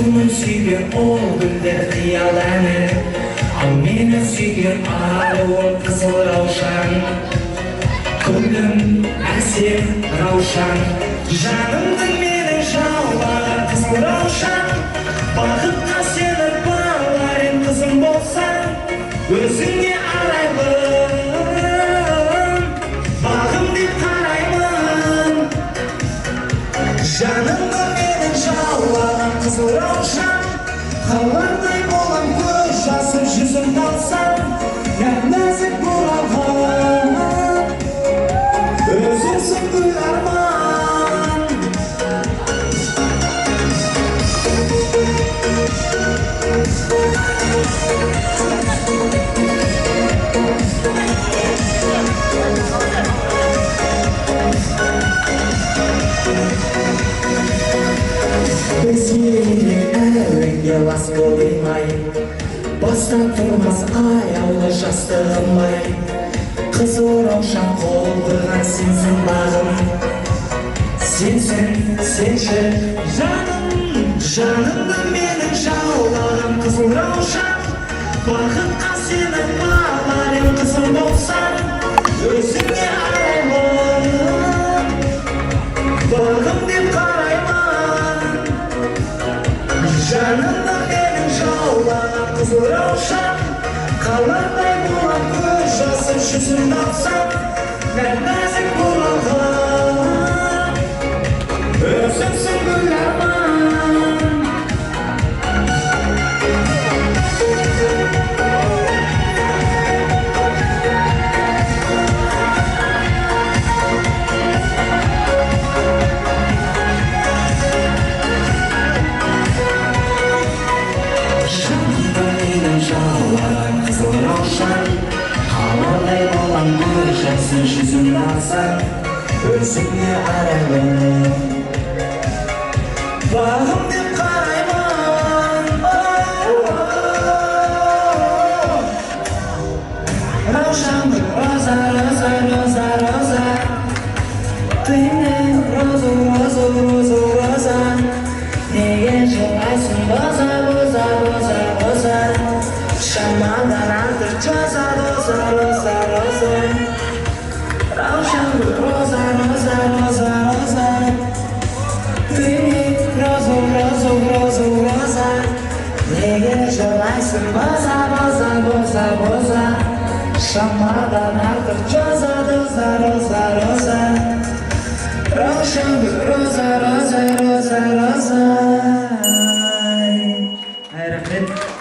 Оның сүйген ол гүлдер қиял әні, ал мені сүйген аруым қызыл раушан. Гүлім әсем раушан, жанымды менің жаулаған қызыл раушан. Бақытқа сені балар ем қызым болсаң, өзіңе арайлым, бағым деп қараймын. Жанымды менің жаулаған қызыл раушан, қалардай болам көз жасым жүзімді алсаң, нәп-нәзік бұралған өзіңсің гүл арман. Біз елге әуенге лас қоймай, баста тұрмас аяулы жастығым-ай. Қызыл раушан құлпырған сенсің бағым, сенсің, сенші жаным. Жанымды менің жаулаған қызыл раушан, бақытқа сені балар ем қызым болсаң, өзіңе арайлым, бағым деп қараймын. Жанымды менің жаулаған қызыл раушан, қалардай болам көз жасым жүзімді алсаң, нәп-нәзік бұралған өзіңсің гүл арман. Жанымды менің жаулаған қызыл раушан, қалардай болам көз жасым жүзімді алсаң, өзіңе арайлым, бағым деп қараймын. Раушан, роза, роза, роза, роза, ты мне розу, розу, розу, роза. Неге жылайсың, роза, роза, роза, роза? Шамадан артық жаза, роза, роза, роза. Раушан, роза, роза, роза, роза, ты мне розу, розу, розу, роза. Неге жылайсың, роза, роза, роза, роза? Шамадан артық жаза,